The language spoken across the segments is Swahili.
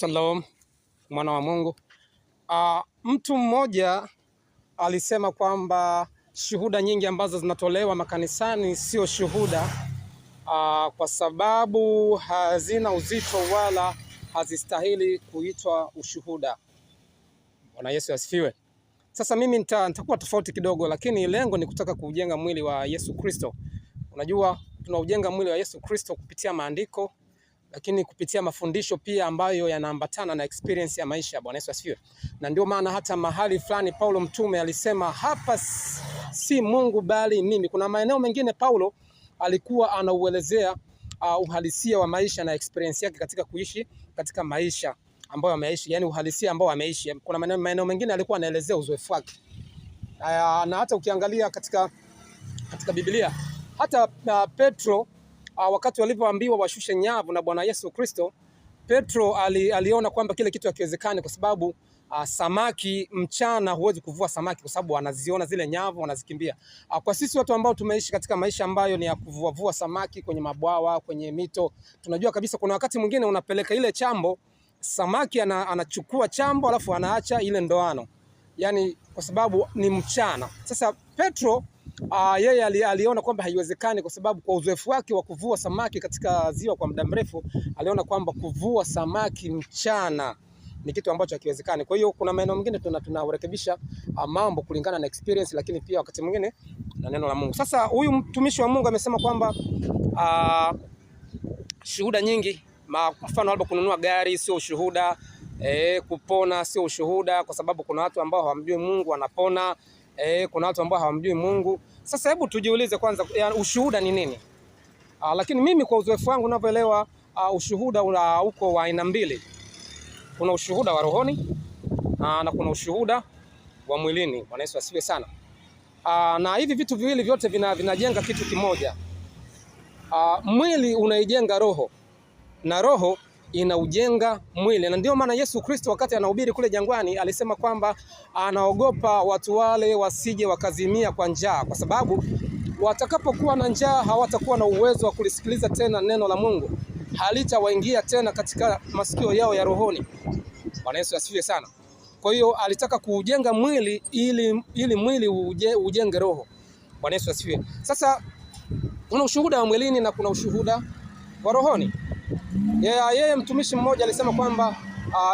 Shalom, mwana wa Mungu. Mtu mmoja alisema kwamba shuhuda nyingi ambazo zinatolewa makanisani sio shuhuda, kwa sababu hazina uzito wala hazistahili kuitwa ushuhuda. Bwana Yesu asifiwe. Sasa mimi nitakuwa tofauti kidogo, lakini lengo ni kutaka kuujenga mwili wa Yesu Kristo. Unajua tunaujenga mwili wa Yesu Kristo kupitia maandiko lakini kupitia mafundisho pia ambayo yanaambatana na experience ya maisha. Bwana Yesu asifiwe. Na ndio maana hata mahali fulani Paulo mtume alisema hapa si Mungu bali mimi. Kuna maeneo mengine Paulo alikuwa anauelezea uhalisia wa maisha na experience yake katika kuishi katika maisha ambayo ameishi, yani uhalisia ambao ameishi. Kuna maeneo mengine alikuwa anaelezea uzoefu wake. Na hata ukiangalia katika Biblia hata Petro wakati walivyoambiwa washushe nyavu na Bwana Yesu Kristo, Petro aliona kwamba kile kitu hakiwezekani kwa sababu samaki mchana huwezi kuvua samaki kwa sababu wanaziona zile nyavu wanazikimbia. Kwa sisi watu ambao tumeishi katika maisha ambayo ni ya kuvuavua samaki kwenye mabwawa, kwenye mito, tunajua kabisa kuna wakati mwingine unapeleka ile chambo, samaki anachukua chambo alafu anaacha ile ndoano, yani kwa sababu ni mchana. Sasa Petro yeye aliona kwamba haiwezekani kwa sababu kwa uzoefu wake wa kuvua samaki katika ziwa kwa muda mrefu, aliona kwamba kuvua samaki mchana ni kitu ambacho hakiwezekani. Kwa hiyo kuna maeneo mengine tunarekebisha mambo kulingana na experience, lakini pia wakati mwingine na neno la Mungu. Sasa huyu mtumishi wa Mungu amesema kwamba shuhuda nyingi, mfano labda kununua gari sio ushuhuda, kupona sio ushuhuda, kwa sababu kuna watu ambao hawamjui Mungu wanapona. Kuna watu ambao hawamjui Mungu. Sasa hebu tujiulize kwanza, ushuhuda ni nini? Lakini mimi kwa uzoefu wangu ninavyoelewa, ushuhuda una uko wa aina mbili. Kuna ushuhuda wa rohoni na kuna ushuhuda wa mwilini. Bwana Yesu asifiwe sana. Na hivi vitu viwili vyote vinajenga kitu kimoja. Mwili unaijenga roho na roho inaujenga mwili, na ndio maana Yesu Kristo wakati anahubiri kule jangwani alisema kwamba anaogopa watu wale wasije wakazimia kwa njaa, kwa sababu watakapokuwa na njaa hawatakuwa na uwezo wa kulisikiliza tena neno la Mungu, halitawaingia tena katika masikio yao ya rohoni. Bwana Yesu asifiwe sana. Kwa hiyo alitaka kuujenga mwili ili mwili ujenge roho. Bwana Yesu asifiwe. Sasa kuna ushuhuda wa mwilini na kuna ushuhuda wa rohoni. Yeye mtumishi mmoja alisema kwamba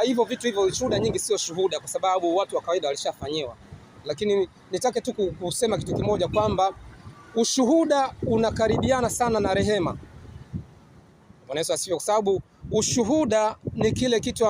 hivyo vitu hivyo shuhuda nyingi sio shuhuda, kwa sababu watu wa kawaida walishafanyiwa. Lakini nitake tu kusema kitu kimoja kwamba ushuhuda unakaribiana sana na rehema. Bwana Yesu asifiwe, kwa sababu ushuhuda ni kile kitu